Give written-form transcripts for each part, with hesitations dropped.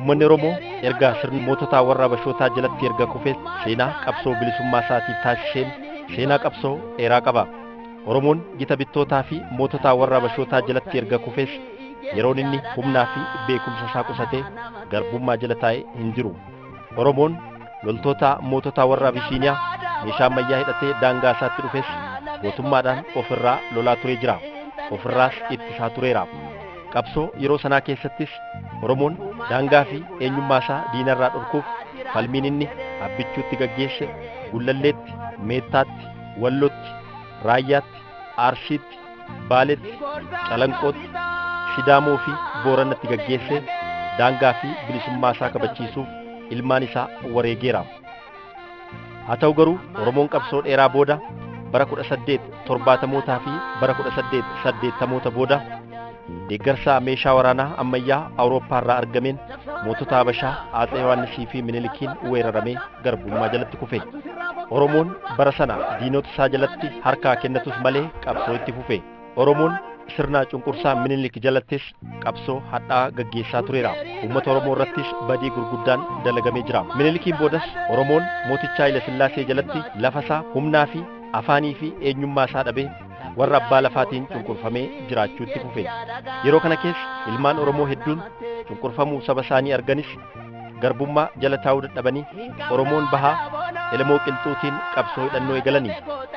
Uummanni Oromoo erga sirna moototaa warra Habashootaa jalatti erga kufee seenaa qabsoo bilisummaa isaatiif taasiseen seenaa qabsoo dheeraa qaba. Oromoon gita bittootaa fi moototaa warra Habashootaa jalatti erga kufes yeroon inni humnaa fi beekumsa isaa qusatee garbummaa jala taa'ee hin jiru. Oromoon loltoota moototaa warra Abisiiniyaa meeshaa ammayyaa hidhatee daangaa isaatti dhufes gootummaadhaan ofirraa lolaa turee jira. Ofirraas ittisaa tureera. Qabsoo yeroo sanaa keessattis Oromoon daangaa fi eenyummaa isaa diinarraa dhorkuuf falmiin inni Abbichuutti gaggeesse Gullalleetti, Meettaatti, Wallootti, Raayyaatti, Arsiitti, Baaletti, Calanqootti, Sidaamoo fi Booranatti gaggeesse daangaa fi bilisummaa isaa kabachiisuuf ilmaan isaa wareegeera. Haa ta'u garuu Oromoon qabsoo dheeraa booda bara 1870mootaa fi bara 1880moota booda deeggarsa meeshaa waraanaa ammayyaa Awurooppaa irraa argameen mootota Habashaa Atsee Yohaannisii fi Minilikiin weeraramee garbummaa jalatti kufe. Oromoon bara sana diinota isaa jalatti harkaa kennatus malee qabsoo itti fufe. Oromoon sirna cunqursaa Minilik jalattis qabsoo hadhaa gaggeessaa tureera. Uummata Oromoo irrattis badii gurguddaan dalagamee jira. Minilikiin boodas Oromoon mooticha Haile Sillaasee jalatti lafa isaa humnaa fi afaanii fi eenyummaa isaa dhabee warra abbaa lafaatiin cunqurfamee jiraachuu itti fufe. Yeroo kana keessa ilmaan Oromoo hedduun cunqurfamuu saba isaanii arganis garbummaa jala taa'uu dadhabanii Oromoon bahaa Elemoo Qilxuutiin qabsoo hidhannoo eegalanii.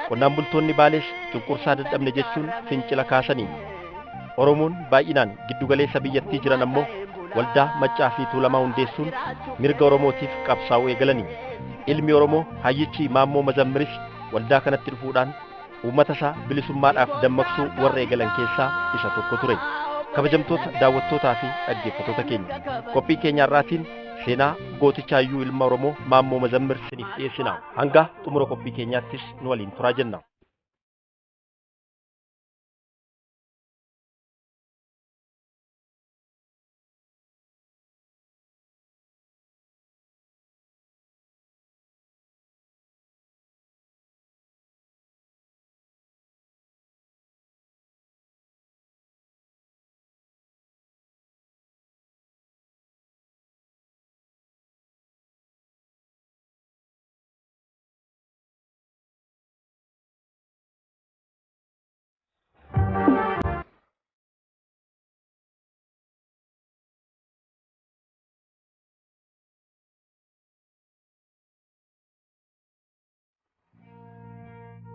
Qonnaan bultoonni Baalees cunqursaa dadhabne jechuun fincila kaasanii. Oromoon baay'inaan giddugaleessa biyyattii jiran ammoo waldaa Maccaa fi Tuulamaa hundeessuun mirga Oromootiif qabsaa'uu eegalanii. Ilmi Oromoo hayyichi Maammoo Mazammiris waldaa kanatti dhufuudhaan uummata isaa bilisummaadhaaf dammaqsuu warra eegalan keessaa isa tokko ture. Kabajamtoota daawwattootaa fi dhaggeeffattoota keenya, qophii keenya har'aatiin seenaa gooticha hayyuu ilma Oromoo Maammoo Mazammir isiniif dhiyeessina. Hanga xumura qophii keenyaattis nu waliin turaa jenna.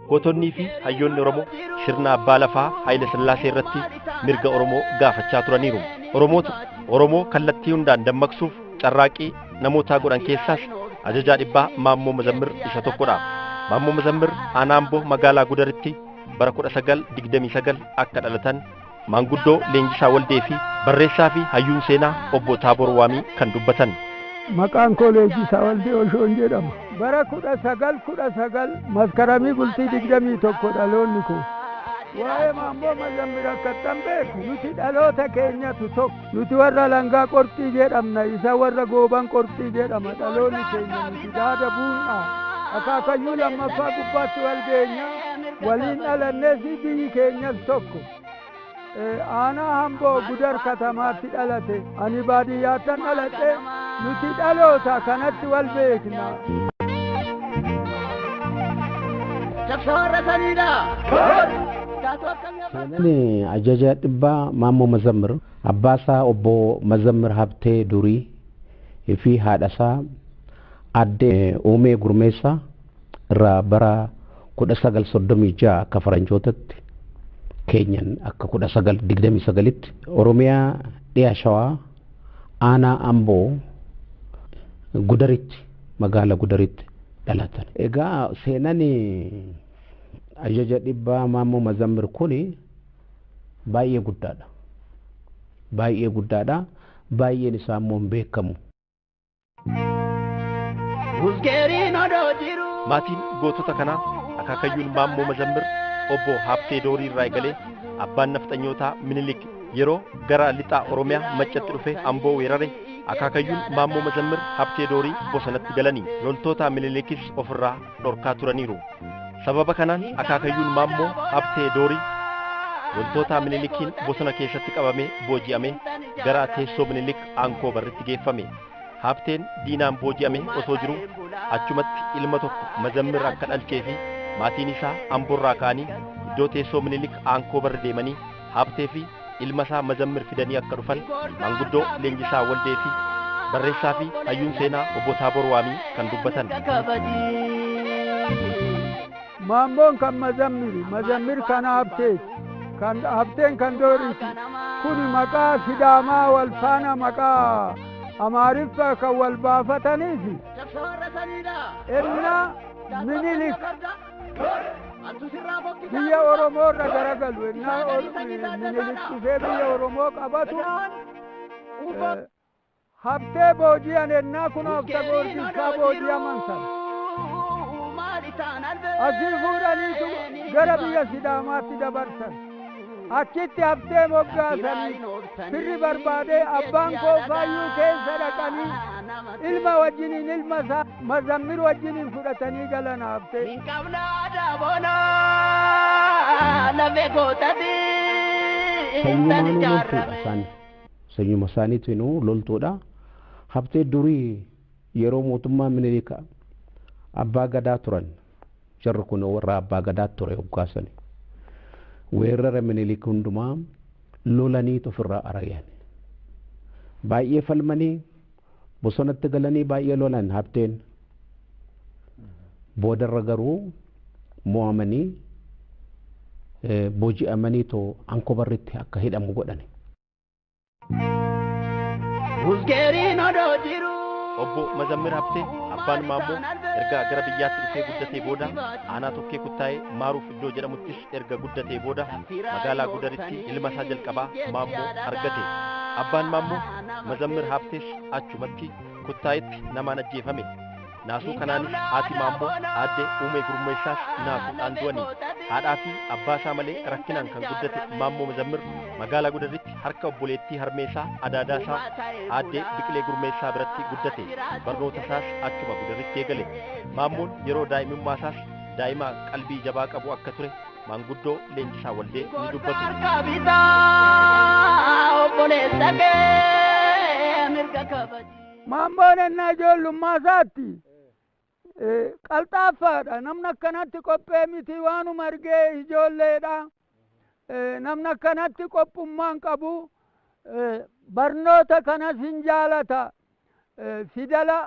Gootonnii fi hayyoonni Oromoo sirna abbaa lafaa Haile Sillaasee irratti mirga Oromoo gaafachaa turaniiru. Oromoota Oromoo kallattii hundaan dammaqsuuf carraaqqii namoota godhan keessaas ajajaa dhibbaa Maammoo Mazammir isa tokkodha. Maammoo Mazammir Anaamboo magaalaa Gudaritti bara 1929 akka dhalatan maanguddoo Leenjisaa Waldee fi barreessaa fi hayyuun seenaa obbo Taaboor Waamii kan dubbatan. Maqaan koo Leenjisaa Waldee Oshoon jedhama. Bara 1919 maskaramii bultii 21 dhaloonni koo. Waa'ee Maammoo Mazammir akkattan beeku nuti dhaloota keenyatu tokko. Nuti warra langaa qorxii jedhamna, isa warra gooban qorxii jedhama dhaloonni keenya nuti daada buunaa. Akaakayyuu lammaffaa gubbaatti wal geenya, waliin dhalannees biyyi keenyas tokko. Aanaa Hamboo Gudar katamaatti dhalate, ani baadiyyaattan dhaladhe, nuti dhaloota kanatti wal beekna. Seenaan ajaja dhibbaa Maammoo Mazammir abbaasaa obbo Mazammir Habtee Durii fi haadhasaa addee Uumee Gurmeessaa irraa bara 1936 akka faranjootatti keenyan akka 1929tti Oromiyaa dhiya Shawaa aanaa Amboo Gudaritti magaalaa Gudaritti dhalatan. Egaa seenaan ajaja dhibbaa Maammoo Mazammir kuni baay'ee guddaadha. Baay'ee guddaadha. Baay'een isaa immoo hin beekamu. Maatiin gootota kanaa akaakayyuun Maammoo Mazammir obbo Habtee Doorii irraa eegalee abbaan nafxanyootaa Minilik yeroo gara lixaa Oromiyaa Maccatti dhufe Amboo weerare akaakayyuun Maammoo Mazammir Habtee Doorii bosonatti galanii loltoota Minilikis ofirraa dhorkaa turaniiru. Sababa kanaan akaakayyuun Maammoo Habtee Doorii Loltoota Minilikiin bosona keessatti qabamee booji'ame gara teessoo Minilik Aankoo barritti geeffame. Habteen diinaan booji'ame osoo jiru achumatti ilma tokko Mazammir akka dhalchee fi maatiin isaa Amboorraa ka'anii iddoo teessoo Minilik Aankoo barri deemanii Habtee fi ilma isaa Mazammir fidanii akka dhufan maanguddoo Leenjisaa Waldee fi barreessaa fi hayyuun seenaa obbo Taaboor Waamii kan dubbatan. Maammoon kan Mazammiri, Mazammir kan Habteeti, kan Habteen kan Dooriiti. Kun maqaa Sidaamaa wal faana maqaa Amaariffa kan wal baafataniifi. Enna Minilik biyya Oromoo irra garagalu, enna Minilik dhufee biyya Oromoo qabatu Habtee booji'an ennaa kun Habta Goorgissaa booji'aman sana. Asii fuudhaniitu gara biyya Sidaamaatti dabarsan. Achitti Habtee moggaasanii firri barbaadee abbaan koo faayyuu keessa dhaqanii ilma wajjiniin ilma isaa Mazammir wajjiniin fudhatanii galan Habtee. Sanyumaanuu loltuudha isaan. Sanyuma isaaniitinuu loltuudha. Habtee durii yeroo mootummaa Minilik abbaa gadaa turan. Jarri kun warra abbaa gadaa ture hoggaasani. Weerara Minilik hundumaa lolaniitu ofirraa ari'an. Baay'ee falmanii bosonatti galanii baay'ee lolan Habteen. Boodarra garuu mo'amanii booji'amanii too Ankobarritti akka hidhamu godhani. Obbo Mazammir Habtee abbaan Maammoo erga gara biyyaatti dhufee guddatee booda aanaa Tokkee Kuttaayee Maaruuf iddoo jedhamuttis erga guddatee booda magaalaa Gudaritti ilma isaa jalqabaa Maammoo argate. Abbaan Maammoo Mazammir Habtees achumatti Kuttaayetti namaan ajjeefame. Naasuu kanaanis haati Maammoo aadde Uumee Gurmeessaas naasuudhaan du'ani. Haadhaa fi abbaa isaa malee rakkinaan kan guddate Maammoo Mazammir magaalaa Gudaritti harka obboleettii harmee isaa adaadaa isaa aadde Biqilee Gurmeessaa biratti guddate. Barnoota isaas achuma Gudaritti eegale. Maammoon yeroo daa'imummaa isaas daa'ima qalbii jabaa qabu akka ture maanguddoo Leenjisaa Waldee ni dubbatu. Maammoon ennaa ijoollummaa isaatti qalxaaffaadha. Namni akkanatti qophee miti waanuma argee ijoolleedha. Namni akkanatti qophummaan qabu barnoota kanas hin jaalata. Fidala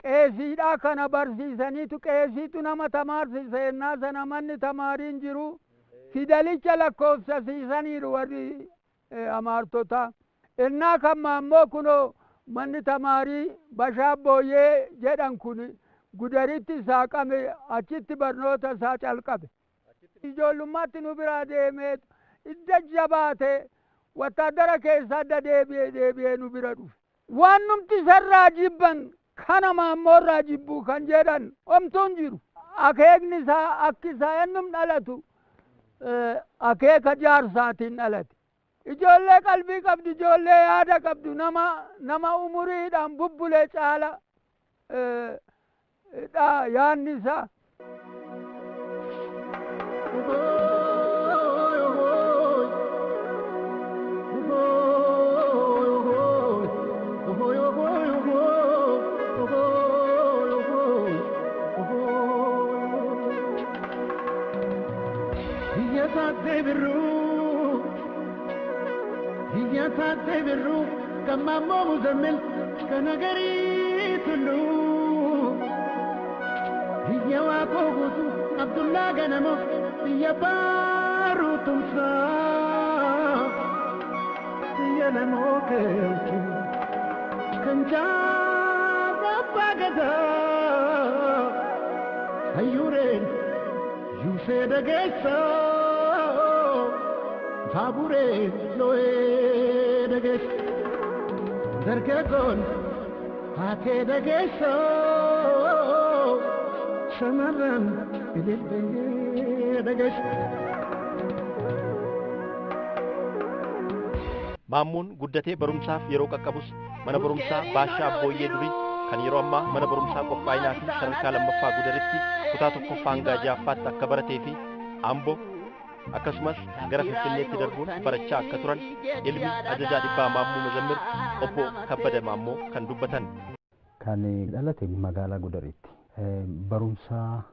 qeesiidhaa kana barsiisaniitu qeesiitu nama tamaarsisa ennaa sana manni tamaariin jiru. Fidalicha lakkoofsasiisaniiru warri Amaartotaa. Ennaa kan Maammoo kunoo manni tamaarii Bashaa Booyyee jedhan kun Gudaritti saaqame achitti barnoota isaa calqabe. Ijoollummaatti nu biraa deemee idda jabaate wattaaddara keessa adda deebi'ee deebi'ee nu bira dhufe. Waan numti isarraa jibban kana Maammoorraa jibbuu kan jedhan omtuun jiru. Akeekni isaa akki isaa ennum dhalatu akeeka jaarsaatiin dhalate. Ijoollee qalbii qabdu, ijoollee yaada qabdu, nama nama umuriidhaan bubbulee caala dha yaadni isaa. Taattee birruu kan Maammoo Muzammil kan agarii tulluu. Biyya Waaqoo guutuu Abdullaa Ganamoo biyya Baaruu Tumsaa. Biyya Lamoo Keelchuu kan jaarraa abbaa gadaa. Hayyuureen Yuusee dhageessaa. Baaburee loo'ee dhageessa. Dargaggoon haatee dhageessa. Shamarran ililbee dhageessa. Maammoon guddatee barumsaaf yeroo qaqqabus mana barumsaa Baashaa Abbooyyee durii kan yeroo ammaa mana barumsaa qophaa'inaa fi sadarkaa lammaffaa Gudaritti kutaa tokkoffaa hanga ja'affaatti akka baratee fi Amboo Akkasumas gara Finfinneetti darbuun barachaa akka turan ilmi ajajaa dhibbaa Maammoo Mazammir obbo Kabbada Maammoo kan dubbatan. Kan dhalate magaalaa Gudaritti. Barumsa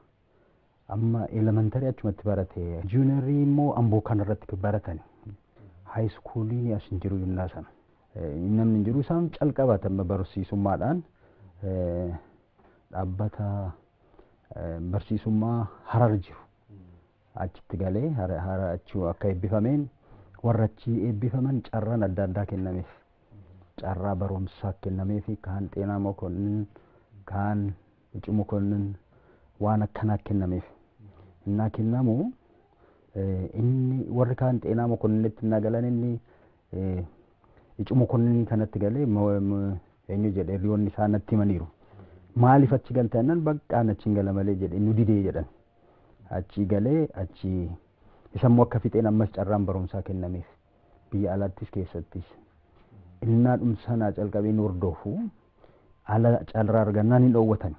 amma elementarii achumatti barate. Juuniyarii immoo Amboo kanarratti baratan. Haayiskuuliin as hin jiru yennaa sana. Namni hin jiru isaan calqabatan barsiisummaadhaan dhaabbata barsiisummaa Harar jiru. Achitti galee achi akka eebbifameen warra achi eebbifaman carraan adda addaa kennameef. Carraa barumsaa kennameef kaan Xeenaa Mokonnin kaan Icuu Mokonnin waan akkanaa kennameef. Innaa kennamu inni warri kaan Xeenaa Mokonninnitti innaa galan inni Icuu Mokonnin kanatti galee eenyu jedhe hiriyoonni isaa natti himaniiru. Maaliif achi galta jennaan bakka achi hin gala malee jedhe nu didee jedhan. Achi galee achi isammoo akka fixeen ammas carraan barumsaa kennameef biyya alaattis keessattis. Innaa dhumsanaa calqabee nu hordofu ala carraa argannaan hin dhoowwatan.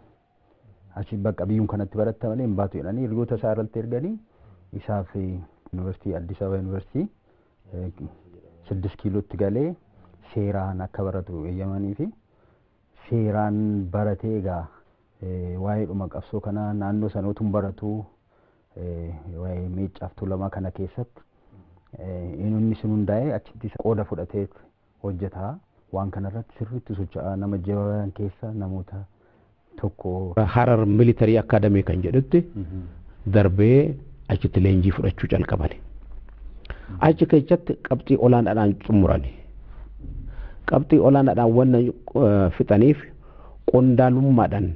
Achi bakka biyyuun kanatti baratta malee hin baatu jedhanii hiriyoota isaa irratti erganii isaaf yuunivarsiitii Addis Ababa yuunivarsiitii 6 kiilootti galee seeraan akka baratu eeyyamanii fi seeraan baratee egaa waa'ee dhuma qabsoo kanaa naannoo sana utuu baratu waa'ee Meeccaaf Tuulamaa kana keessatti inni sun hundaa'ee achitti qooda fudhatee hojjetaa waan kanarratti sirriitti socho'aa nama jabaan keessa namoota tokko. Harar Militarii Akaadamii kan jedhutti darbee achitti leenjii fudhachuu calqabani. Achi keessatti qabxii olaanaadhaan xumurani. Qabxii olaanaadhaan wanna fixaniif qondaalummaadhaan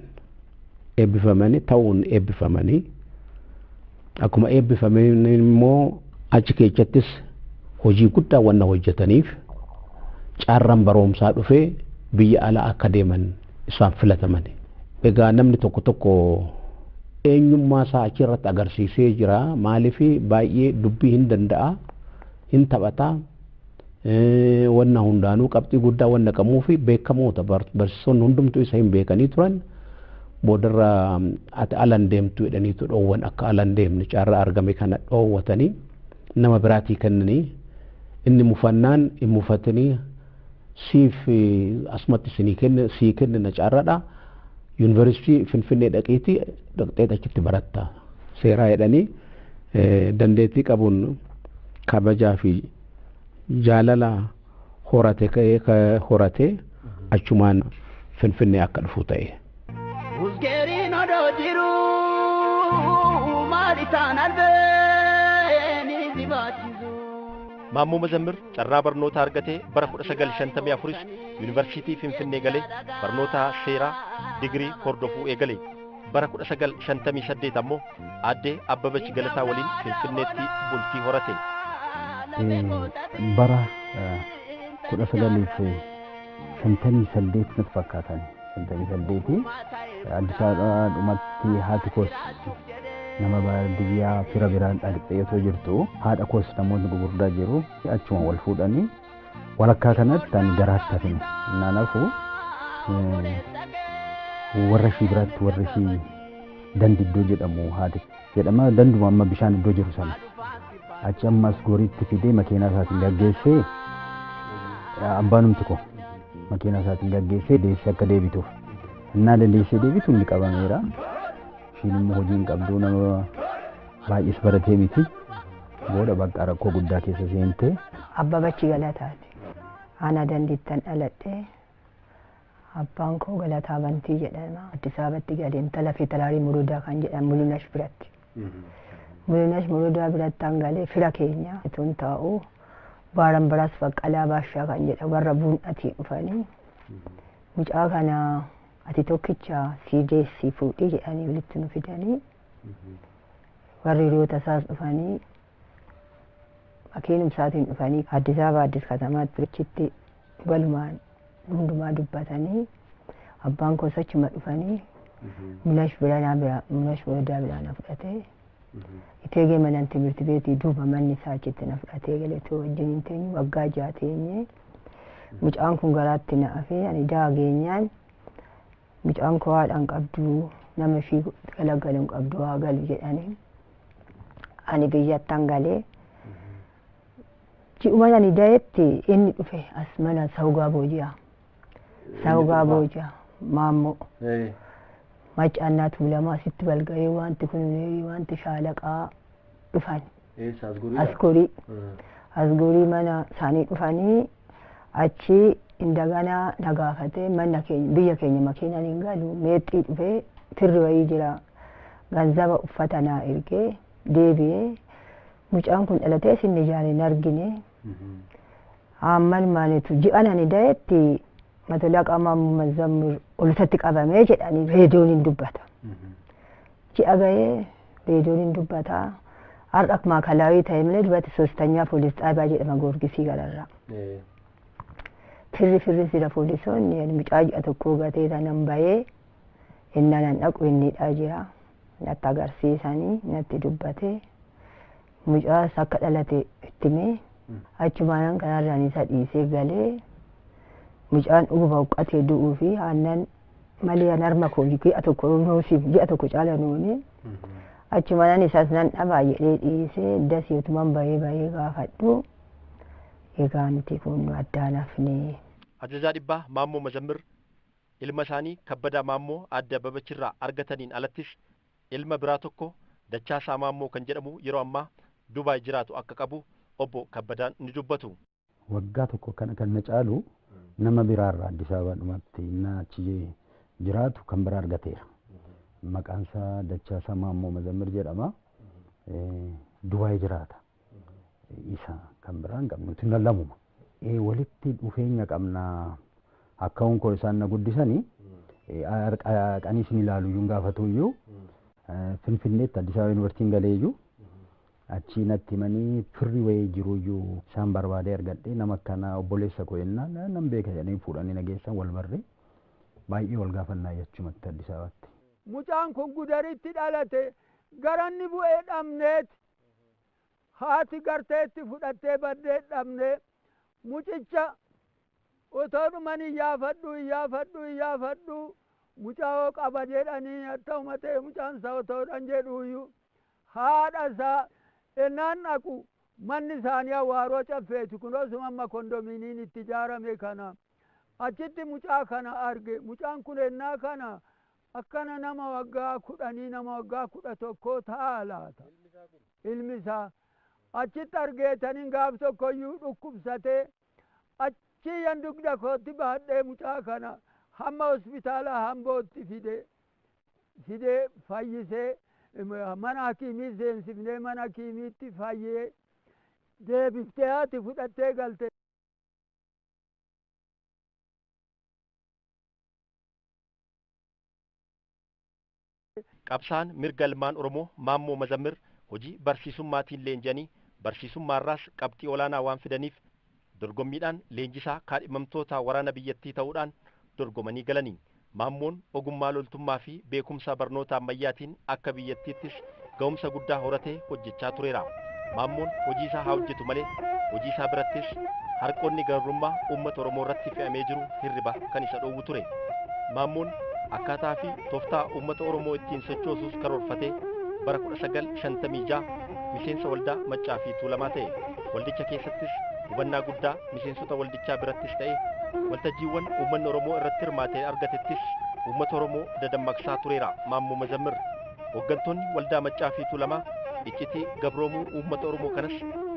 eebbifamanii ta'uun eebbifamanii akkuma eebbifamanii immoo achi keessattis hojii guddaa wanna hojjetaniif carraan barumsaa dhufee biyya alaa akka deeman isaan filataman. Egaa namni tokko tokko eenyummaa isaa achirratti agarsiisee jira. Maaliif baay'ee dubbii hin danda'a, hin taphata. Wanna hundaanuu qabxii guddaa wanna qabuu fi beekamoota barsiisonni hundumtuu isa hin beekanii turan. Boodarra ati alan deemtu jedhaniitu dhoowwan akka alan deemne carraa argame kana dhoowwatanii nama biraatii kennanii inni mufannaan hin mufatanii siif asumatti isinii kenne sii kennina carraadha. Yuunivarsiitii Finfinnee dhaqiitii dhaqxee achitti baratta seeraa jedhanii dandeettii qabuun kabajaa fi jaalala horate horate achumaan Finfinnee akka dhufu ta'e. Uzgeeriin odoo jiru maal isaan albeen si baachisu. Maammoo Mazammir carraa barnoota argatee bara 1954 yuunivarsiitii Finfinnee galee barnoota seeraa digirii hordofuu eegale. Bara 1958 ammoo aaddee Abbabach Galataa waliin Finfinneetti bultii horate. Bara 1958 natti fakkaatan. 58 Addis Ababa dhumatti haati koos nama baadiyyaa fira biraan dhaqxee otoo jirtu haadha koos namoonni gurguddaa jiru achuma wal fuudhanii walakkaa kanatti ani garaatti hafine. Innaan hafu warra ishii biratti warra ishii dandi iddoo jedhamu haati jedhama danduma amma bishaan iddoo jiru sana achi ammas goriitti fidee makiinaa isaatiin gaggeessee abbaanumti koo makiinaa isaatiin gaggeessee deessee akka deebituuf. Innaa dandeessee deebitu inni qabameera. Ishiin immoo hojii hin qabdu nama baay'ees baratee miti. Booda bakka rakkoo guddaa keessa seentee. Abbabachi Galataati. Aanaa dandeettan dhaladhee abbaan koo Galataa Bantii jedhama. Addis Ababatti galee intala Feetalaarii Murudaa kan jedhamu Mulunash biratti. Mulunash Murudaa biratti hangalee fira keenya itoo taa'u Baaran Baraas Baqqalaa Baashaa kan jedhamu warra buun'atii dhufanii mucaa kana ati tokkicha sii deessii fuudhii jedhanii walitti nu fidanii warri hiriyoota isaas dhufanii makiinuma isaatiin dhufanii Addis Ababa Addis Katamaatti achitti walumaan hundumaa dubbatanii abbaan koos achuma dhufanii Mulash Biranaa bira Mulash Murudaa biraa na fudhatee Iteegee manan timirti beetii duuba manni isaa achitti na fudhatee galee too wajjin hin teenyu waggaa 6 teenye mucaan kun garaatti na hafee ani daageenyaan mucaan koo haadha hin qabdu nama ishii galagalu hin qabdu haa galu jedhanii Ani biyyattan galee ji'uma ani da'etti inni dhufe as mana Sawgaa Booji'aa. Sawgaa Booji'aa Maammoo. Macaannaa Tuulamaa asitti balga'ee wanti kun wanti shaalaqaa dhufan. Asgorii. Asgorii mana isaanii dhufanii achi indaganaa na gaafatee mana keenya biyya keenya makiinaan hin galu meexxii dhufee firri wayii jira ganzaba uffata naa ergee deebi'ee mucaan kun dhalatee isin ijaan hin argine. Amman maalitu ji'an ani da'etti matolaqaa Maammoo Mazammir olutatti qabamee jedhanii reediyoon hin dubbata. Ji'a ga'ee reediyoon hin dubbata. Har'a maakalaawii ta'e malee dubbatti soostanyaa poolis xaabaa jedhama Goorgisii gararraa. Firri firri sira poolisoonni mucaa ji'a tokkoo gatee tanan bahee innaan an dhaqu innidhaa jira. Natti agarsiisanii natti dubbate mucaas akka dhalate itti himee achumaan kanarraan isa dhiisee galee mucaan dhuguma huqqatee du'uu fi aannan malee an harma koo ji'a tokko noosiif ji'a tokko caala noone achumaan isas nan dhabaa jedhee dhiisee dasii utuman bahee bahee gaafadhu egaa nuti kun addaan hafne. Ajajaa dhibbaa Maammoo Mazammir ilma isaanii Kabbadaa Maammoo Aadde Abbabachirraa argataniin alattis ilma biraa tokko Dachaasaa Maammoo kan jedhamu yeroo ammaa Dubaay jiraatu akka qabu obbo Kabbadaan ni dubbatu. Waggaa tokko kana kan na caalu nama biraarraa Addis Ababaadhumatti inni achi jiraatu kan biraa argateera. Maqaan isaa Dachaasaa Maammoo Mazammir jedhama. Dubaay jiraata. Isa kan biraa hin qabnu nuti lamuma. Walitti dhufeenya qabna akka koo isaan na guddisanii qanii isin ilaalu iyyuu gaafatu iyyuu Finfinneetti Addis Ababa Yuunivarsiitiin galee iyyuu achi natti himanii firri wayii jiru iyyuu isaan barbaadee argadhee nama akkana obboleessa koo jennaan nan beeka jedhanii fuudhanii na geessan wal barree baay'ee wal gaafannaa jechumatti Addis Ababaatti. Mucaan kun Gudaritti dhalate garanni bu'ee dhabneeti haati garteetti fudhattee baddee dhabne mucicha otoo dhuman iyyaafadhu iyyaafadhu iyyaafadhu mucaa hoo qaba jedhanii ta'uma ta'e mucaan isaa otoodhan jedhuyyuu haadha isaa ennaan dhaqu manni isaanii awwaaroo caffeeti kunoosuma amma kondominiin itti ijaarame kana achitti mucaa kana arge mucaan kun ennaa kana akkana nama waggaa 10 nama waggaa 11 ta'a laata ilmi isaa achitti argeetaniin gaaf tokkoyyuu dhukkubsatee achi yan dugda kootti baadhee mucaa kana hamma hospitaala hambootti fidee fayyisee mana hakiimii seensifnee mana hakiimiitti fayyee deebiftee haati fudhattee galte. Qabsaan mirga ilmaan Oromoo Maammoo Mazammir hojii barsiisummaatiin leenji'anii barsiisummaarraas qabxii olaanaa waan fidaniif dorgommiidhaan leenjisaa kaadhimamtoota waraana biyyattii ta'uudhaan dorgomanii galanii. Maammoon ogummaa loltummaa fi beekumsa barnoota ammayyaatiin akka biyyattiittis ga'umsa guddaa horatee hojjechaa tureera. Maammoon hojii isaa haa hojjetu malee hojii isaa birattis harqoonni gabrummaa uummata Oromoo irratti fe'amee jiru hirriba kan isa dhoowwu ture. Maammoon akkaataa fi tooftaa uummata Oromoo ittiin sochoosuus karoorfatee bara 1956 miseensa waldaa Maccaa fi Tuulamaa ta'e. Waldicha keessattis hubannaa guddaa miseensota waldichaa birattis ta'e waltajjiiwwan uummanni Oromoo irratti hirmaatee argatettis uummata Oromoo dadammaqsaa tureera Maammoo Mazammir. Hooggantoonni waldaa Maccaa fi Tuulamaa iccitii gabroomuu uummata Oromoo kanas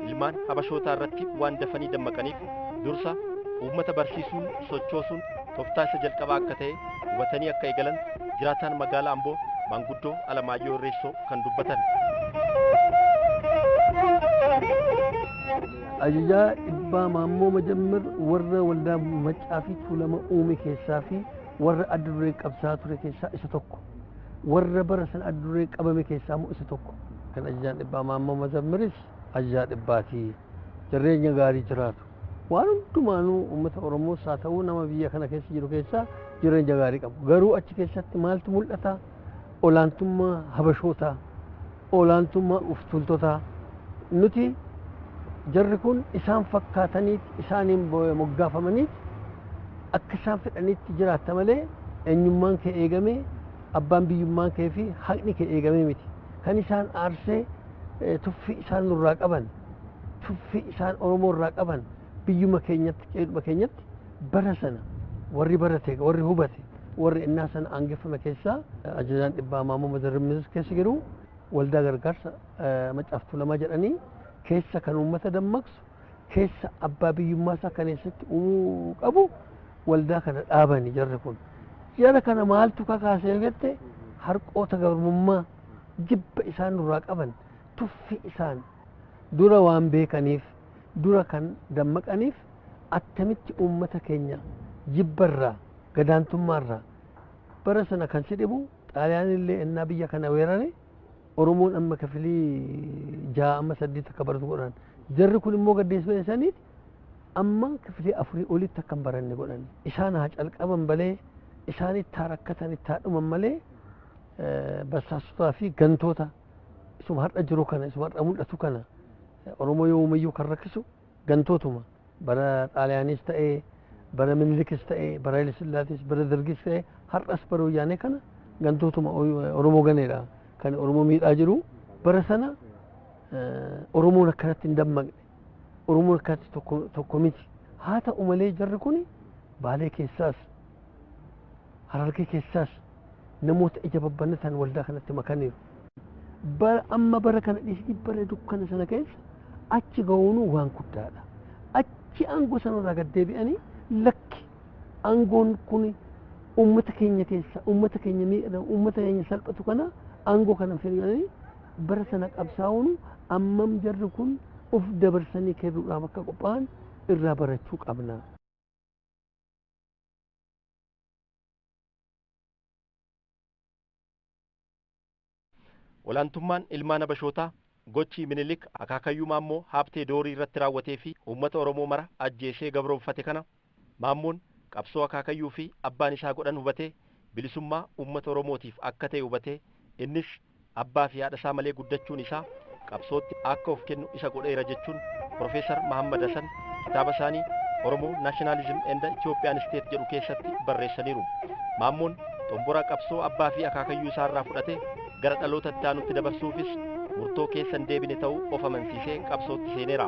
ilmaan habashootaa irratti waan dafanii dammaqaniif dursa uummata barsiisuun sochoosuun tooftaa isa jalqabaa akka ta'e hubatanii akka eegalan jiraataan magaalaa Amboo maanguddoo Alamaayyoo Irreessoo kan dubbatan. Ajajaa dhibbaa Maammoo Mazammir warra waldaa Maccaa fi Tuulama uume keessaa fi warra adda duree qabsaa ture keessaa isa tokko. Warra bara sana adda duree qabame keessaa immoo isa tokko. Kan ajajaan dhibbaa Maammoo Mazammiris ajajaa dhibbaati. Jireenya gaarii jiraatu. Waan hundumaanuu uummata Oromoos haa ta'uu nama biyya kana keessa jiru keessaa jireenya gaarii qabu. Garuu achi keessatti maaltu mul'ata? Olaantummaa habashootaa, olaantummaa uftuultotaa. Nuti jarri kun isaan fakkaataniit isaaniin moggaafamaniit akka isaan fedhanitti jiraatta malee eenyummaan kee eegamee abbaan biyyummaan kee fi haqni kee eegamee miti. Kan isaan aarsee Tuffii isaan nurraa qaban, tuffii isaan Oromoo irraa qaban, biyyuma keenyatti, qe'eedhuma keenyatti bara sana warri barate, warri hubate, warri innaa sana aangeffame keessaa ajajaan dhibbaa Maammoo Mazammiris keessa jiru waldaa gargaarsa Maccaaf Tuulamaa jedhanii keessa kan uummata dammaqsu, keessa abbaa biyyummaa isaa kan eessatti uumuu qabu waldaa kana dhaabani jarri kun. Jara kana maaltu kakaasee jette, harqoota garbummaa, jibba isaan nurraa qaban, tuffii isaan dura waan beekaniif, dura kan dammaqaniif, attamitti uummata keenya jibbarraa, gadaantummaarraa. Bara sana kan si dhibu, Xaaliyaan illee innaa biyya kana weerare Oromoon amma kafilii 6 amma 8 akka baratu godhan. Jarri kun immoo gaddeessuu isaaniiti amma kafilii 4 olitti akka hin baranne godhan. Isaan haa calqaban malee, isaan itti haa rakkatan, itti haa dhuman malee, basaastotaa fi gantoota isuma har'a jiru kana, isuma har'a mul'atu kana, Oromoo yoomuyyuu kan rakkisu gantootuma. Bara Xaaliyaanis ta'ee, bara Minilikis ta'ee, bara Haile Sillaasis, bara Dargis ta'ee, har'as bara Wayyaanee kana gantootuma Oromoo ganeedha kan Oromoo miidhaa jiru. Bara sana Oromoon akkanatti hin dammaqne, Oromoon akkanatti tokko miti. Haa ta'u malee jarri kun Baalee keessaas Harargee keessaas namoota ija babbannatan waldaa kanatti makaniiru. Bara amma bara kana dhiisni, bara dukkana sana keessa achi ga'uun waan guddaadha. Achi aangoo sanarraa gad deebi'anii, lakki, aangoon kun uummata keenya keessa, uummata keenya miidhama, uummata keenya salphatu kana, aangoo kana fedhanii bara sana qabsaa'uun ammam jarri kun of dabarsanii kennuudhaaf akka qophaa'an irraa barachuu qabna. Olaantummaan ilmaan Habashootaa, gochi Minilik akaakayyuu Maammoo Haabtee Doorii irratti raawwatee fi uummata Oromoo mara ajjeesee gabroonfate kana, Maammoon qabsoo akaakayyuu fi abbaan isaa godhan hubatee, bilisummaa uummata Oromootiif akka ta'e hubatee, innis abbaa fi haadha isaa malee guddachuun isaa qabsootti akka of kennu isa godheera jechuun Profeesar Mahammad Hasan kitaaba isaanii Oromoo Nationalism and Ethiopian State jedhu keessatti barreessaniiru. Maammoon xombora qabsoo abbaa fi akaakayyuu isaa irraa fudhatee gara dhaloota itti aanutti dabarsuufis murtoo keessa hin deebine ta'uu of amansiisee qabsootti seeneera.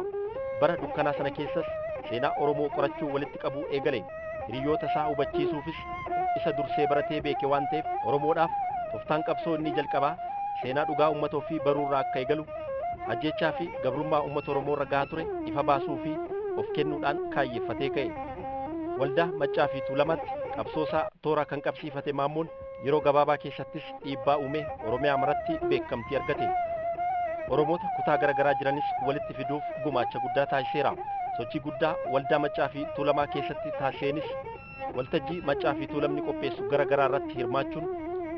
Bara dukkanaa sana keessas seenaa Oromoo qorachuu walitti qabuu eegale. Hiriyoota isaa hubachiisuufis isa dursee baratee beeke waan ta'eef, Oromoodhaaf tooftaan qabsoo inni jalqabaa seenaa dhugaa uummata ofii baruurraa akka eegalu, ajjechaa fi gabrummaa uummata Oromoo irra gahaa ture ifa baasuu fi of kennuudhaan kaayyeffatee ka'e. Waldaa Maccaa fi Tuulamaatti qabsoo isaa toora kan qabsiifate Maammoon yeroo gabaabaa keessattis dhiibbaa uumee Oromiyaa maratti beekamtii argate. Oromoota kutaa garaagaraa jiranis walitti fiduuf gumaacha guddaa taasiseera. Sochii guddaa waldaa Maccaa fi Tuulamaa keessatti taasiseenis waltajjii Maccaa fi Tuulamni qopheessu garaagaraa irratti hirmaachuun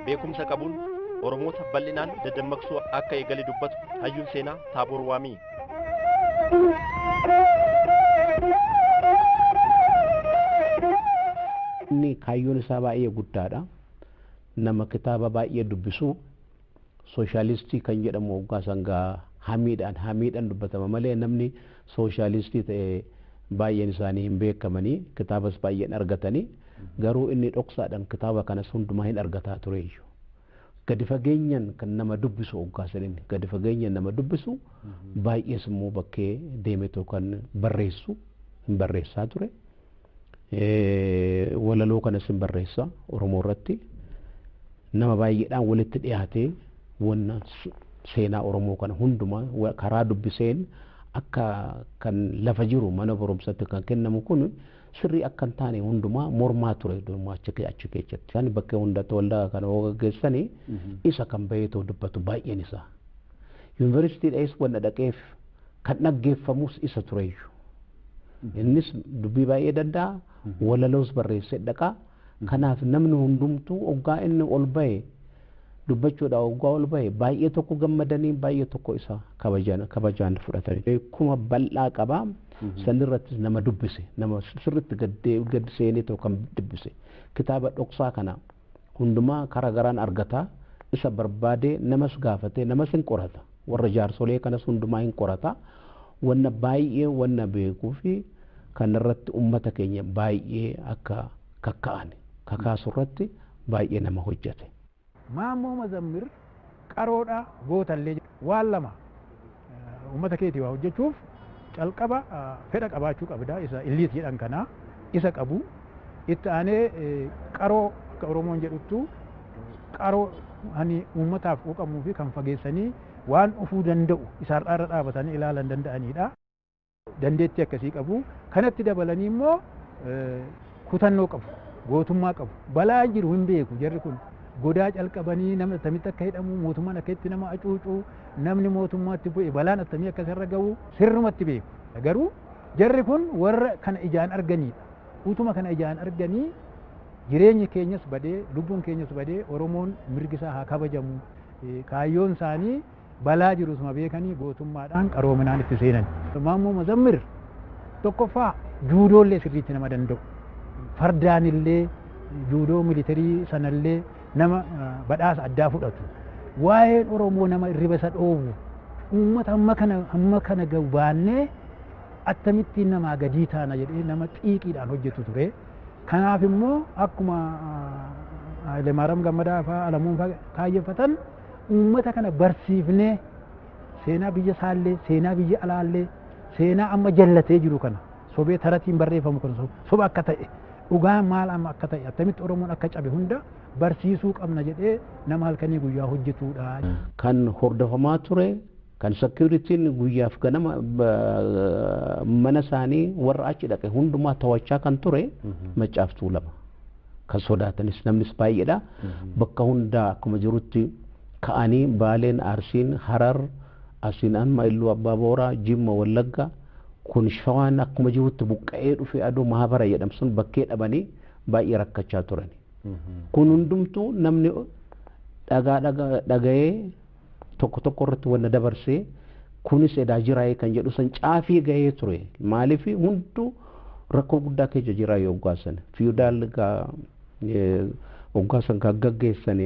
beekumsa qabuun Oromoota bal'inaan dadammaqsuu akka eegale dubbatu hayyuun seenaa Taaboor Waamii. Inni kaayyoon isaa baay'ee guddaadha. Nama kitaaba baay'ee dubbisu, sooshaalistii kan jedhamu waggaa sangaa hamiidhaan hamiidhaan dubbatama malee namni sooshaalistii ta'e baay'een isaanii hin beekamanii, kitaabas baay'een argatanii, garuu inni dhoksaadhaan kitaaba kanas hundumaa hin argataa tureeyyu. Gadi fageenyaan kan nama dubbisu waggaa saniin gadi fageenyaan nama dubbisu, baay'ees immoo bakkee deemetoo kan barreessu hin barreessaa ture. Walaloo kanas hin barreessa. Oromoo irratti nama baay'eedhaan walitti dhiyaatee wanna seenaa Oromoo kana hundumaa karaa dubbiseen akka kan lafa jiru mana barumsatti kan kennamu kun sirrii akka hin taane hundumaa mormaa ture achi keessatti. Kan bakkee hundatti waldaa kana gaggeessanii isa kan baheetoo dubbatu baay'een isaa. Yuunivarsiitiidhas wanna dhaqeef kan dhaggeeffamus isa tureyyuu. Innis dubbii baay'ee danda'a, walaloos barreessee dhaqaa. Kanaaf namni hundumtuu oggaa inni ol bahe dubbachuudhaaf, oggaa ol bahe baay'ee tokko gammadanii, baay'ee tokko isa kabajaan fudhatanii. Beekuma bal'aa qabaa. Sanirrattis nama dubbise, nama sirriitti gad seenee tokko kan dubbise. Kitaaba dhoksaa kana hundumaa karaa garaan argataa, isa barbaadee namas gaafatee namas hin qorata. Warra jaarsolee kanas hundumaa hin qorata. Wanna baay'ee wanna beekuu fi kanarratti uummata keenya baay'ee akka kakka'an kakaasu irratti baay'ee nama hojjete. Maammoo Mazammir qaroodha, gootallee waan lama. Uummata keetii waa hojjechuuf calqaba fedha qabaachuu qabda. Isa illiit jedhan kana isa qabu. Itti aanee qaroo akka Oromoon jedhuttu qaroo hani uummataaf quuqamuu fi kan fageessanii waan dhufuu danda'u isaarraa irra dhaabatanii ilaalan danda'anidha. Dandeettii akkasii qabu. Kanatti dabalanii immoo kutannoo qabu, gootummaa qabu. Balaa jiru hin beeku jarri kun. Godaa calqabanii namni attamitti akka hidhamu, mootummaan akka itti nama acuucu, namni mootummaatti bu'e balaan attamii akka isarra gahu sirrumatti beeku. Garuu jarri kun warra kana ijaan arganidha. Utuma kana ijaan arganii jireenyi keenyas badee, lubbuun keenyas badee, Oromoon mirgi isaa haa kabajamu. Kaayyoon isaanii balaa jirusuma beekanii gootummaadhaan qaroominaan itti seenan. Maammoo Mazammir tokkoffaa juudoollee sirriitti nama danda'u. Fardaanillee juudoo militarii sanallee nama badhaasa addaa fudhatu. Waa'een Oromoo nama irriba isa dhoowwu. Uummata hamma kana gahu baannee akkamittiin namaa gadii taana jedhee nama xiiqiidhaan hojjetu ture. Kanaaf immoo akkuma Hayilemaariyaam Gammadaa fa'aa Alamuun fa'aa kaayyeffatan uummata kana barsiifnee seenaa biyya isaallee, seenaa biyya alaallee, seenaa amma jallatee jiru kana sobee taratiin barreeffamu kana soba akka ta'e dhugaan maal amma akka ta'e attamitti Oromoon akka cabe hunda barsiisuu qabna jedhee nama halkanii guyyaa hojjetudha. Kan hordofamaa ture kan security'n guyyaaf ganama mana isaanii warra achi dhaqe hundumaa to'achaa kan ture Maccaaf Tuulama. Kan sodaatanis namnis baay'eedha. Bakka hundaa akkuma jirutti ka'anii Baaleen, Arsiin, Harar, Asiin amma Illuu Abbaa Booraa, Jimma, Wallagga kun Shawaan akkuma jirutti buqqa'ee dhufe aduu mahabara jedhamu sun bakkee dhabanii baay'ee rakkachaa turan. Kun hundumtuu namni dhagaa dhaga'ee tokko tokko irratti wanna dabarsee kunis edaa jiraayee kan jedhu san caafii gahee ture. Maaliif hunduu rakkoo guddaa keessa jira yoggaa sana. Fiyudaal hoggaa san kan gaggeessan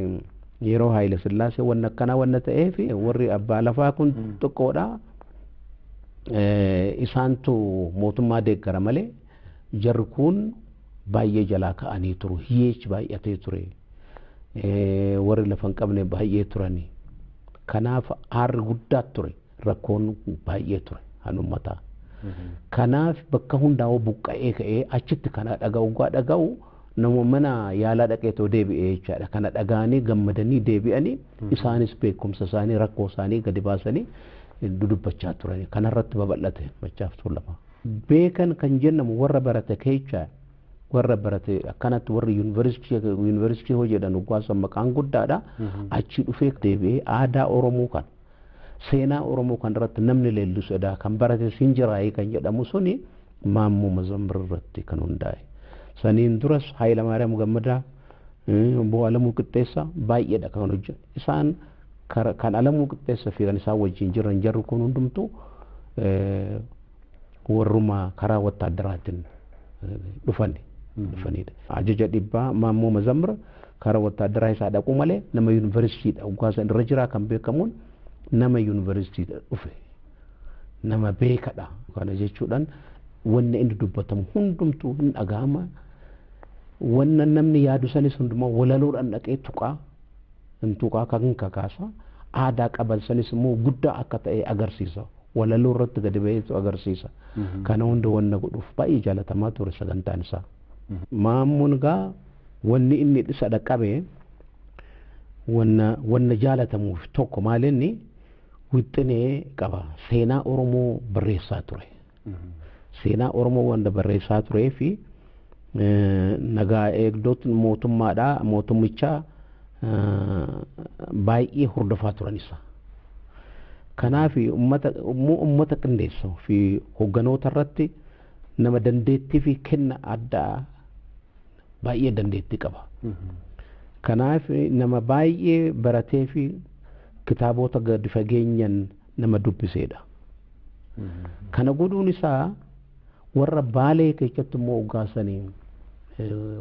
yeroo Haayile Sillaasee wanna akkanaa wanna ta'eef warri abbaa lafaa kun xiqqoodha. Isaantu mootummaa deeggara malee jarri kun baay'ee jalaa ka'anii turu. Hiyyeechi baay'atee ture. Warri lafa hin qabne baay'ee turani. Kanaaf aarri guddaa ture. Rakkoon baay'ee ture han uummataa. Kanaaf bakka hundaa'uu buqqa'ee ka'ee achitti kana dhaga'u dhaga'u nama mana yaalaa dhaqeetoo deebi'ee jechaadha. Kana dhaga'anii gammadanii deebi'anii isaanis beekumsa isaanii rakkoo isaanii gadi baasanii dudubbachaa turani. Kanarratti babal'ate Maccaaf Tuulama. Beekan kan jennamu warra barate keessa warra barate akkanatti warri yuunivarsiitii hojjetan hoggaasa maqaan guddaadha. Achi dhufee deebi'ee aadaa Oromoo kan seenaa Oromoo kan irratti namni leellisu edaa kan barate siin jiraayee kan jedhamu suni Maammoo Mazammir irratti kan hundaa'e. Saniin duras Hayilamaariyaam Gammadaa, Obbo Alamuu Qixxeessaa baay'eedha kan hojjetan. Isaan kan Alamuu Qixxeessaa fi kan isaan wajjin jiran jarri kun hundumtuu warruma karaa wattaadaraatiin dhufanidha. Ajaja dhibbaa Maammoo Mazammir karaa wattaadaraa isaa dhaqu malee nama yuunivarsiitiidha. Hoggaasa irra jiraa kan beekamuun nama yuunivarsiitiidha dhufe. Nama beekadha. Kana jechuudhaan wanni inni dubbatamu hundumtuu hin dhaga'ama. Wanna namni yaadu sanis hundumaa walaloodhaan dhaqee tuqaa hin tuqaa kan kakaasa. Aadaa qaban sanis immoo guddaa akka ta'e agarsiisa. Walaloo irratti gadi ba'eetu agarsiisa. Kana hunda wanna godhuuf baay'ee jaalatamaa ture sagantaan isaa. Maammoon gaa wanni inni isa dhaqqabe wanna jaalatamuuf tokko maalinni wixinee qaba. Seenaa Oromoo barreessaa ture. Seenaa Oromoo wanta barreessaa turee fi nagaa eegdotni mootummaadhaa mootummichaa baay'ee hordofaa turan isa. Kanaaf uummata qindeessu fi hogganoota irratti nama dandeettii fi kenna addaa baay'ee dandeettii qaba. Kanaaf nama baay'ee baratee fi kitaabota gadi fageenyaan nama dubbiseedha. Kana godhuun isaa warra Baalee keessatti immoo hoggaasanii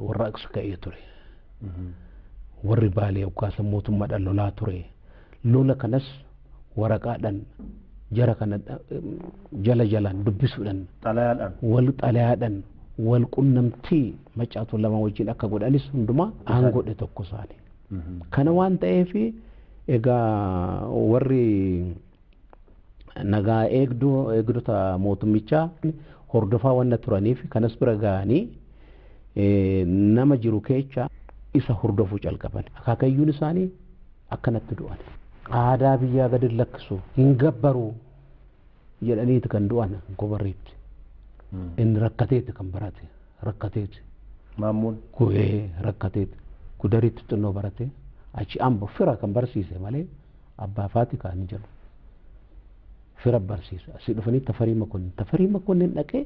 warra aqsa ka'ee ture. Warri Baalee hoggaasan mootummaadhaan lolaa ture. Lola kanas waraqaadhaan jara kana jala jalaan dubbisuudhaan wal xalayaadhaan wal qunnamtii Maccaaf Tuulama wajjin akka godhanis hundumaa aangoodhe tokko isaani. Kana waan ta'eef egaa warri Nagaa eegduu eegdota mootummichaa hordofaa wanna turaniif kanas bira ga'anii nama jiru keessa isa hordofuu calqaban. Akaakayyuun isaanii akkanatti du'an. Aadaa biyyaa gadi lakkisu hin gabbaru jedhaniiti kan du'an gobarriitti. Inni rakkateeti kan barate rakkateeti. Maammuun. Ku'ee rakkateeti. Gudaritti xinnoo barate achi ambo fira kan barsiise malee abbaa faati kan hin jedhu. Fira barsiise asii dhufanii Tafarii Makonnin. Tafarii Makonnin dhaqee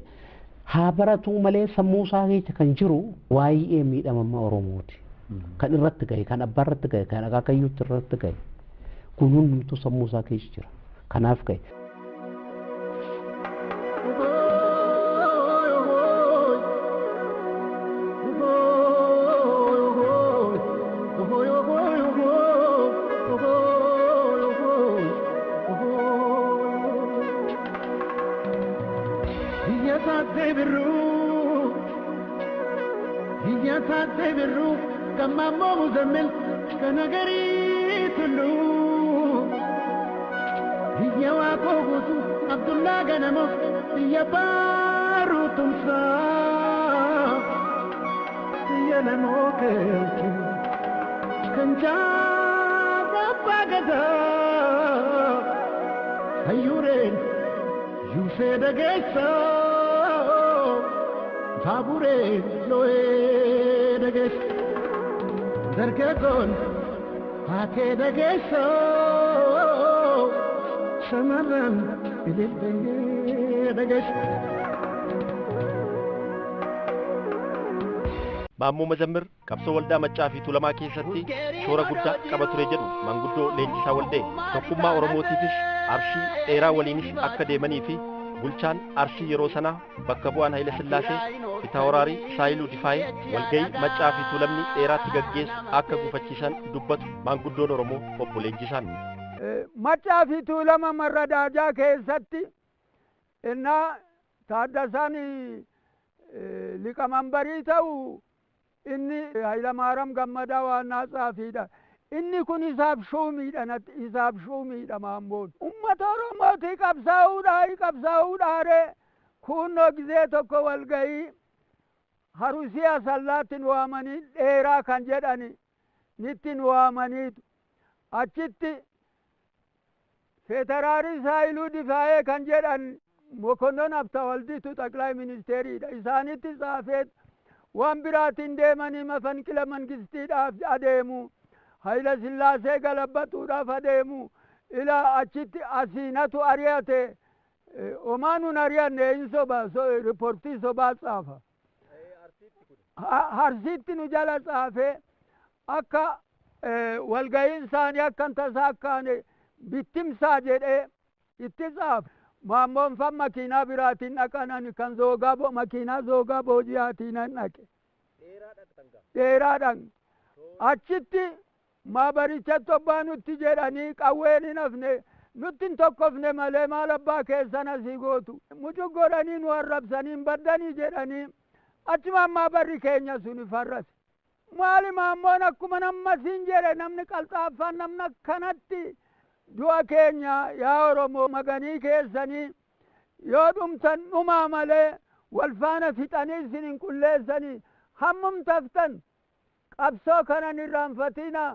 haa baratuu malee sammuu isaa keessa kan jiru waa'ee miidhamummaa Oromooti. Kan irratti gahe, kan abbaa irratti gahe, kan akaakayyuutti irratti gahe. Kun hundumtuu sammuu isaa keessa jira. Kanaaf gahe. Maammoo Muzammil kan agarii tulluu biyya Waaqoo guutuu Abdullaa Ganamoo biyya Baaruu Tumsaa biyya namoo keelchu kan jaarraa abbaa gadaa hayyuureen yuusee dhageessaa baabureen loo'ee dhageessa. Dargaggoon haatee dhageessoo shamarran ilillee dhageessu. Maammoo Mazammir qabsoo waldaa Maccaa fi Tuulamaa keessatti shoora guddaa qaba ture jedhu manguddoo Leenjisaa Waldee. Tokkummaa Oromootiifis Arsii dheeraa waliinis akka deemanii fi bulchaan Arsii yeroo sanaa bakka bu'aan Haayile Sillaasee Fitaawuraarii Saayiluu Difaayee walga'ii Maccaa fi Tuulamni dheeraatti gaggeessu akka gufachiisan dubbatu maanguddoon Oromoo obbo Leenjisaan. Maccaa fi Tuulama Marradaajaa keessatti innaa Taaddasaan liqamanbarii ta'u inni Hayilamaariyaam Gammadaa waannaa tsaafiidha. Inni kun isaaf shuumiidha natti isaaf shuumiidha maammoon. Uummata Oromootii qabsaa'uudhaa qabsaa'uudhaaree kunnoo gizee tokko walga'ii Harusii Asallaatti nu waamanii dheeraa kan jedhani nitti nu waamaniitu achitti Feetaraarii Saayiluu Difaayee kan jedhan Mokonnon Abtawaldiitu xaqlaa ministeeriidha. Isaanitti tsaafeet waan biraatiin deemanii mafanqila mangistiidhaaf adeemu. Hayila Sillaasee galabbatuudhaaf adeemu. Ilaa achitti asiinatu ari'ate. Homaa nun ari'anne hin soba riippoortii sobaa tsaafa. Harsiitti nu jala tsaafee akka walga'iin isaanii akka tasaa akkaane bittimsaa jedhee itti tsaafa. Maammoon fan makiinaa biraatiin dhaqan kan zoogaa makiinaa zoogaa boojiyaatiin nan dhaqe. Dheeraadhaan achitti maabarichatti obbaa nutti jedhanii qawween hin hafne nutti hin tokkofne malee maal abbaa keessan asii gootu. Mucuk godhanii nu arrabsanii hin baddanii jedhanii achumaan maabarri keenya suni farrase. Maali maammoon akkuma namma siin jedhe namni qalxaaffaan namni akkanatti du'a keenya yaa Oromoo maganii keessanii yoo dhumtan dhumaa malee wal faana fixanii isin hin qulleessanii hammum taftan qabsoo kanan irraanfatina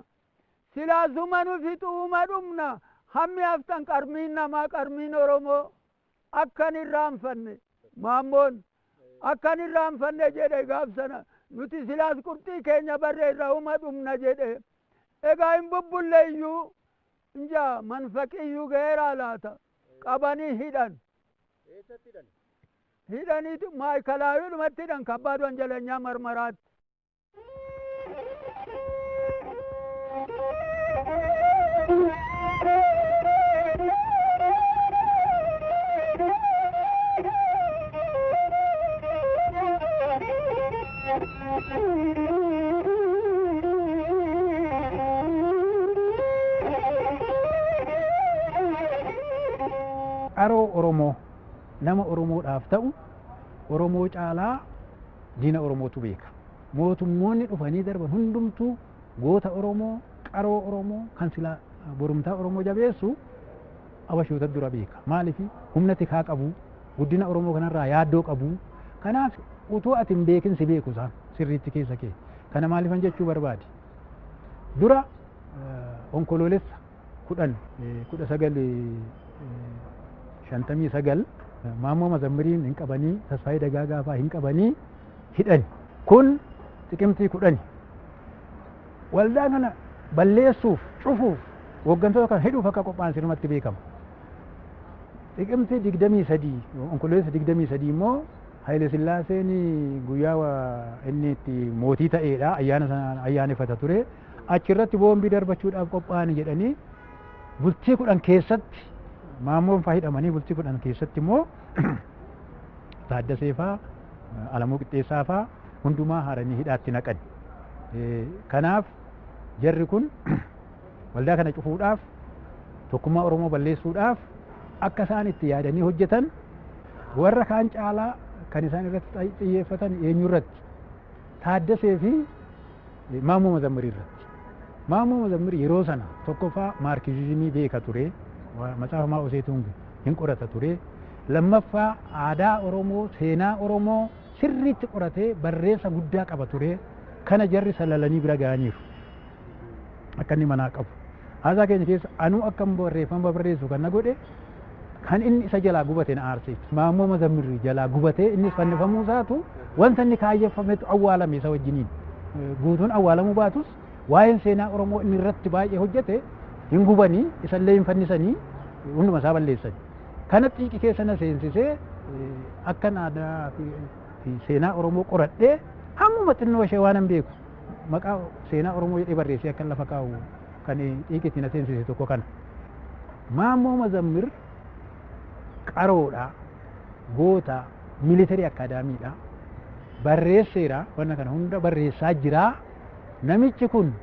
silaasuma nu fixuuma dhumna hammi haftan qarmiin namaa qarmiin Oromoo akkan irraanfanne maammoon akkan irraanfanne jedhe gaafsana nuti silaas qurxii keenya barree irraa uma dhumna jedhe egaa hin bubbulle iyyuu inja manfaqiyyuu ga'eeraa laata qabanii hidhan hidhaniitu maayikalaayuudhumatti hidhan kabbaad wanjalanyaa marmaraatti. Qaroo Oromoo nama Oromoodhaaf ta'u Oromoo caalaa diina Oromootu beeka. Mootummoonni dhufanii darban hundumtuu goota Oromoo, qaroo Oromoo kan silaa borumtaa Oromoo jabeessu Abashoota dura beeka. Maaliif humna tikaa qabu, guddina Oromoo kanarraa yaaddoo qabu. Kanaaf utuu ati hin beekin si beeku isaan sirriitti keessa kee. Kana maaliifan jechuu barbaade? Dura onkoloolessa 10 1959 Maammoo Mazammiriin hin qabanii, Tasfaayee Dagaagaa fa'aa hin qabanii hidhani. Kun Xiqimtii 10. Waldaa kana balleessuuf, cufuuf, hooggantoota kana hidhuuf akka qophaa'an sirnumatti beekama. Xiqimtii 23, onkoloolessa 23 immoo Haayile Sillaaseen guyyaa inni itti mootii ta'eedha, ayyaana sana ayyaaneffata ture. Achirratti boombii darbachuudhaaf qophaa'an jedhanii bultii 10 keessatti Maammoon fa'aa hidhamanii, bultii 10 keessatti immoo Taaddasee fa'aa, Alamuu Qixxeessaa fa'aa hundumaa haranii hidhaatti naqan. Kanaaf jarri kun waldaa kana cufuudhaaf, tokkummaa Oromoo balleessuudhaaf akka isaan itti yaadanii hojjetan, warra kaan caalaa kan isaan irratti xiyyeeffatan eenyu irratti? Taaddasee fi Maammoo Mazammirii irratti. Maammoo Mazammirii yeroo sana tokkoffaa maarkizimii beeka ture, matsaafa Maa'oo Seetuun hin qorata ture. Lammaffaa aadaa Oromoo, seenaa Oromoo sirriitti qoratee barreessa guddaa qaba ture. Kana jarri salalanii bira ga'aniiru. Akka inni manaa qabu. Haasaa keenya keessa anuu akka barreeffama barreessu kan na godhe kan inni isa jalaa gubate na aarse. Maammoo Mazammirri jalaa gubatee innis fannifamuu isaatu wanta inni kaayyeffametu awwaalame isa wajjiniin. Guutuun awwaalamuu baatus waa'een seenaa Oromoo inni irratti baay'ee hojjete hin gubanii, isallee hin fannisanii, hunduma isaa balleessani. Kana xiiqi keessa na seensisee akkan aadaa fi seenaa Oromoo qoradhee hammuma xinnoo ishee waan hin beeku maqaa seenaa Oromoo jedhee barreessee akkan lafa kaa'u kan xiiqitti na seensise tokko kana. Maammoo Mazammir qaroodha, goota, militarii akaadaamiidha. Barreesseera, wanna kana hunda barreessaa jira. Namichi kun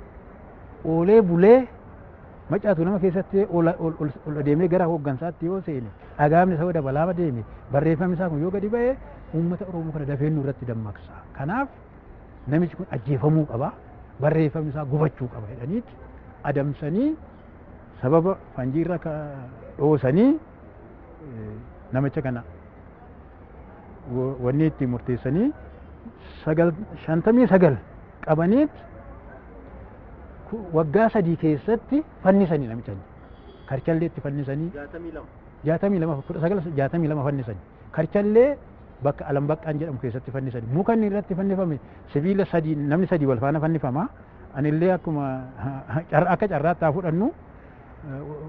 oolee bulee Maccaatu nama keessatti ol adeemee gara hooggansaatti yoo seene, dhagaamni isaa dabalaama deeme, barreeffamni isaa kun yoo gadi ba'e uummata Oromoo kana dafee nu irratti dammaqsa. Kanaaf namichi kun ajjeefamuu qaba, barreeffamni isaa gubachuu qaba jedhaniiti adamsanii sababa fanjiirra dhoosanii namicha kana wanni itti murteessanii 59 qabaniit waggaa 3 keessatti fannisanii namicha karchalleetti fannisanii 62, 1962 fannisanii karchallee bakka Alambaqqaan jedhamu keessatti fannisanii. Muka inni irratti fannifame sibiila sadii, namni sadii wal faana fannifama. Anillee akkuma akka carraatti haa fudhannu,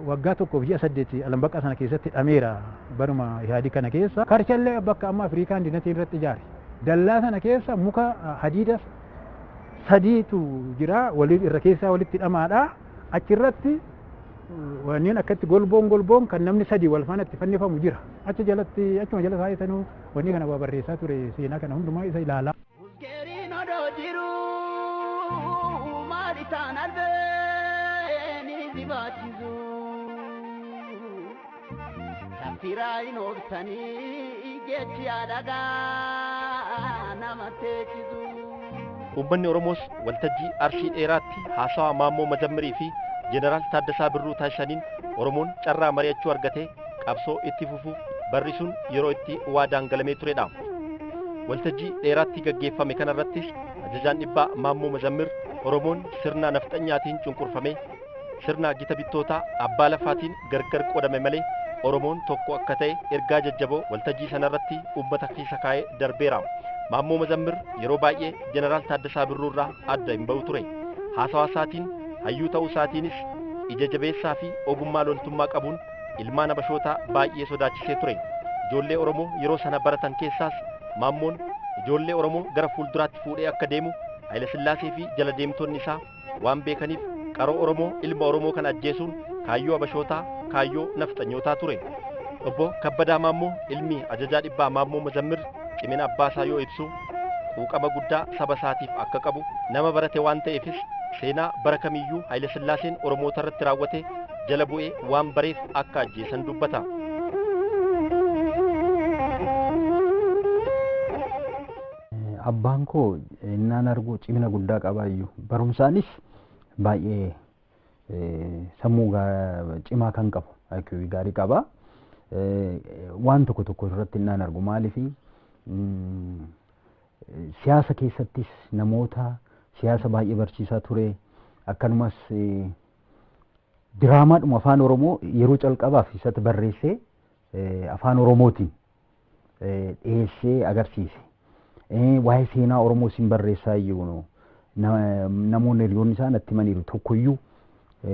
waggaa 1f ji'a 8 Alambaqqaa sana keessatti hidhameera baruma yaadii kana keessa. Karchallee bakka amma Afrikaan dinatii irratti ijaare dallaa sana keessa muka hadiida sadiitu jira, waliin irra keessaa walitti hidhamaadha. Achirratti wanneen akkatti golboon golboon kan namni sadii wal faana itti fannifamu jira. Achi jalatti, achuma jala taa'eetanuu wanni kana waa barreessaa ture, seenaa kana hundumaa isa ilaalaa. Uskeeriin odoo jiru maal isaan albeen si baachisu. Taffiraa hin oobsanii jechi yaadagaa nama teechisu. Uummanni Oromoos waltajjii Arsii dheeraatti haasawaa Maammoo Mazammirii fi Jeneraal Taaddasaa Birruu taasisaniin Oromoon carraa mari'achuu argatee qabsoo itti fufuuf barri sun yeroo itti waadaan galamee turedha. Waltajjii dheeraatti gaggeeffame kanarrattis ajajaan dhibbaa Maammoo Mazammir Oromoon sirna nafxanyaatiin cunqurfame, sirna gita bittootaa abbaa lafaatiin gargar qoodame malee Oromoon tokko akka ta'e ergaa jajjaboo waltajjii sanarratti uummata keessa kaa'ee darbeera. Maammoo Mazammir yeroo baay'ee Jeneraal Taaddasaa Birruu irraa adda hin ba'u ture. Haasawaa isaatiin hayyuu ta'uu isaatiinis ija jabeessaa fi ogummaa loltummaa qabuun ilmaan Habashootaa baay'ee sodaachisee ture. Ijoollee Oromoo yeroo sana baratan keessaas Maammoon ijoollee Oromoo gara fuulduraatti fuudhee akka deemu Haayile Sillaasee fi jala deemtonni isaa waan beekaniif qaroo Oromoo ilma Oromoo kana ajjeesuun kaayyoo Habashootaa, kaayyoo nafxanyootaa ture. Obbo Kabbadaa Maammoo ilmi ajajaa dhibbaa Maammoo Mazammir cimina abbaa isaa yoo ibsu quuqama guddaa saba isaatiif akka qabu, nama barate waan ta'eefis seenaa bara kamiyyuu Haayile Sillaaseen Oromoota irratti raawwate jala bu'ee waan bareef akka ajjeesan dubbata. Abbaan koo innaan argu cimina guddaa qabaayyuu, barumsaanis baay'ee sammuu cimaa kan qabu. IQ gaarii qaba. Waan tokko tokko irratti innaan argu maaliifi siyaasa keessattis namoota siyaasa baay'ee barsiisaa ture akkanumas diraamaadhuma afaan Oromoo yeroo calqabaaf isatti barreessee afaan Oromootiin dhiyeessee agarsiise. Waa'ee seenaa Oromoo sin barreessaa iyyuu namoonni hiriyoonni isaa natti himaniiru tokkoyyuu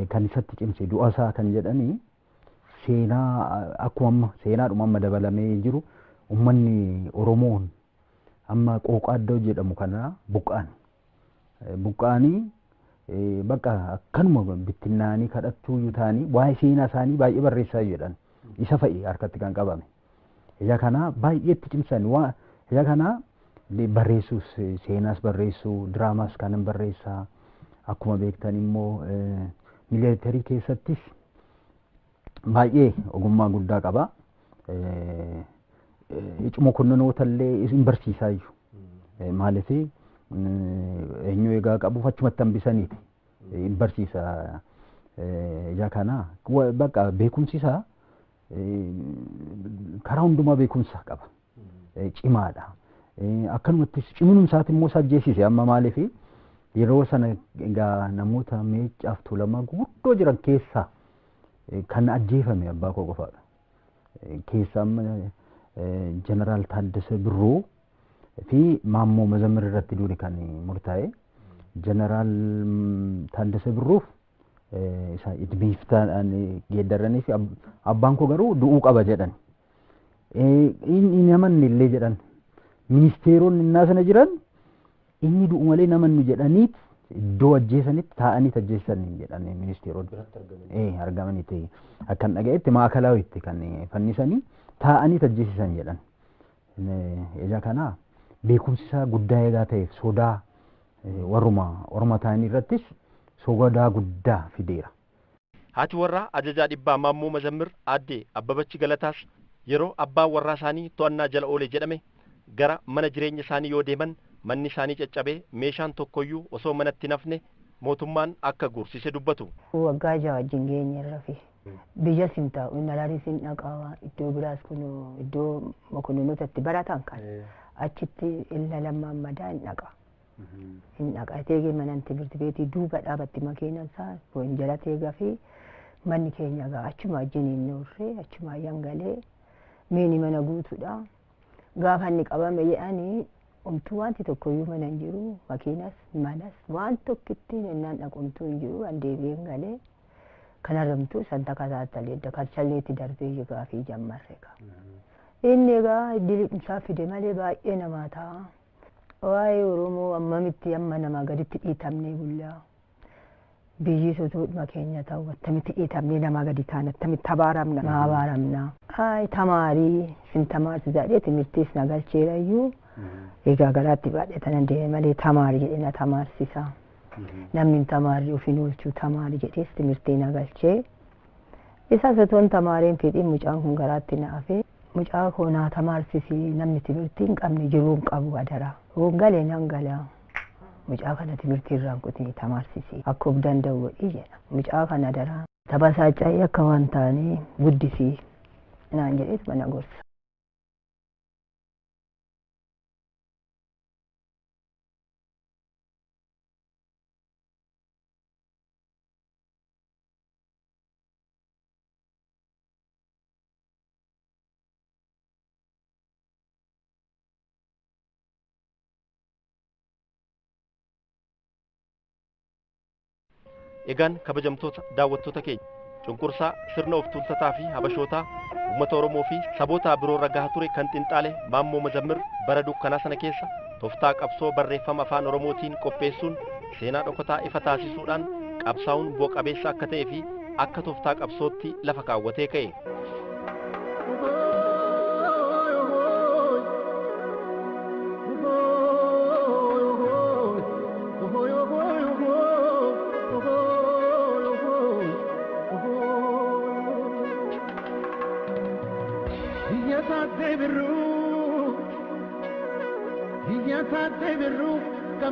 kan isatti cimse du'a isaa kan jedhanii seenaa akkuma amma seenaadhuma amma dabalamee jiru uummanni Oromoon amma qooqaaddoo jedhamu kana buqqa'an. Buqqa'anii bakka akkanuma bittinnaanii kadhattuu iyyuu ta'anii waa'ee seenaa isaanii baay'ee barreessaa jedhan isa fa'i harkatti kan qabame. Ija kana baay'eetti cimsan waa ija kana barreessuus seenaas barreessuu diraamaas kanan barreessaa akkuma beektan immoo miilitarii keessattis baay'ee ogummaa guddaa qaba. Icuma kunnoota illee hin barsiisaa iyyuu. Maaliif eenyu egaa qabuuf achumatti hambisaniiti. Hin barsiisa. Ija kana bakka beekumsi isaa karaa hundumaa beekumsa qaba. Cimaadha. Akkanumattis ciminum isaati immoo isa ajjeesise amma maaliif yeroo sana egaa namoota meecaaf tuulamaa guguddoo jiran keessaa kan ajjeefame abbaa koo qofaadha. Keessaa amma Jeneraal Taaddasee Birruu fi Maammoo Mazammir irratti duuni kan murtaa'e. Jeneraal Taaddasee Birruuf isa idmiiftaadhaan geeddaranii fi abbaan koo garuu du'uu qaba jedhan. Inni namanni illee jedhan. Ministeeronni innaa sana jiran inni du'u malee namannu jedhaniit iddoo ajjeesanitti taa'aniit ajjeesan jedhan ministeeronni. Argamanitti akkan dhaga'etti maakalawitti kan fannisanii taa'aniit ajjeesisan jedhan. Ija kana beekumsi isaa guddaa eegaa ta'eef sodaa warruma orma ta'anii irrattis sodaa guddaa fideera. Haati warraa ajajaa dhibbaa Maammoo Mazammir aadde Abbabachi Galataas yeroo abbaan warraa isaanii to'annaa jala oole jedhame gara mana jireenya isaanii yoo deeman manni isaanii caccabee meeshaan tokkoyyuu osoo manatti nafne mootummaan akka guursise dubbatu. Waggaa jaha wajjin geenye irra fi biyya sin taa'u nalaaris hin dhaqaa iddoo biraas kun iddoo mokonnootatti baratan kan achitti illa lammaan madaa hin dhaqa. Hin dhaqa teegee mana timirti beetii duuba dhaabatti makiinan isaa wanjala teegaa fi manni keenya gaa achuma wajjin hin noorree achuma yangalee miini mana guutuudha. Gaafa inni qabame jedhanii omtuu wanti tokkoyyuu mana hin jiru makiinas manas waan tokkittiin innaan dhaqu omtuu hin jiru an deebi'een galee kanarramtuu san takataattalee karchalleetti darbee gaafii jammarre gaa. Inni egaa diliqimsaa fide malee baay'ee namaa ta'a. Waa'ee Oromoo ammamitti amma namaa gaditti dhiitamnee bullaa. Biyyi sotoodhuma keenya ta'u attamitti dhiitamnee namaa gadi taana attamitti abaaramna maa abaaramna. Ay tamaarii sin tamaarsi jedhee timirtiis na galcheerayyuu egaa garaatti baadhee tanan deeme malee tamaari jedhee na tamaarsisa. Namni hin tamaarri ofiin oolchuu tamaari jedhees timirtii na galchee. Isaas otoo hin tamaareen fedhiin mucaan kun garaatti na hafe mucaa koo naa tamaarsisi namni timirtii hin qabne jiruu hin qabu adaraa. Galee nan galaa. Mucaa kana timirtii irraan kutee tamaarsisi akka of danda'u godhii jedha. Mucaa kana adaraa tabasaaca'ee akka waan taanee guddisii naan jedheet mana gorsa. Egaan kabajamtoota daawwattoota keenya cunqursaa sirna of tuultotaa fi habashootaa uummata Oromoo fi saboota biroo irra gahaa ture kan xinxaale Maammoo Mazammir bara dukkanaa sana keessa tooftaa qabsoo barreeffama afaan Oromootiin qopheessuun seenaa dhokataa ifa taasisuudhaan qabsaa'uun bu'a qabeessa akka ta'ee fi akka tooftaa qabsootti lafa kaawwatee ka'e.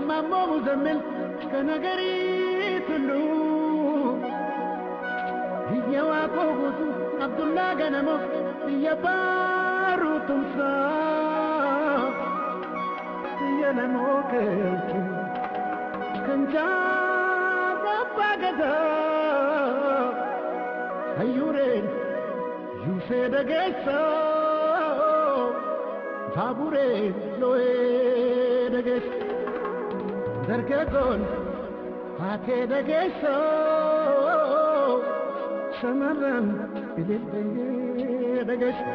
Maammoo Muzammil kan agarii tulluu Biyya Waaqoo guutuu Abdullaa Ganamoo biyya Baaruu Tumsaa biyya namoo keelchu kan jaarraa abbaa gadaa hayyuureen yuusee dhageessoo baabureen loo'ee dhageessa dargaggoon haatee dhageessoo shamarran ilillee dhageessa.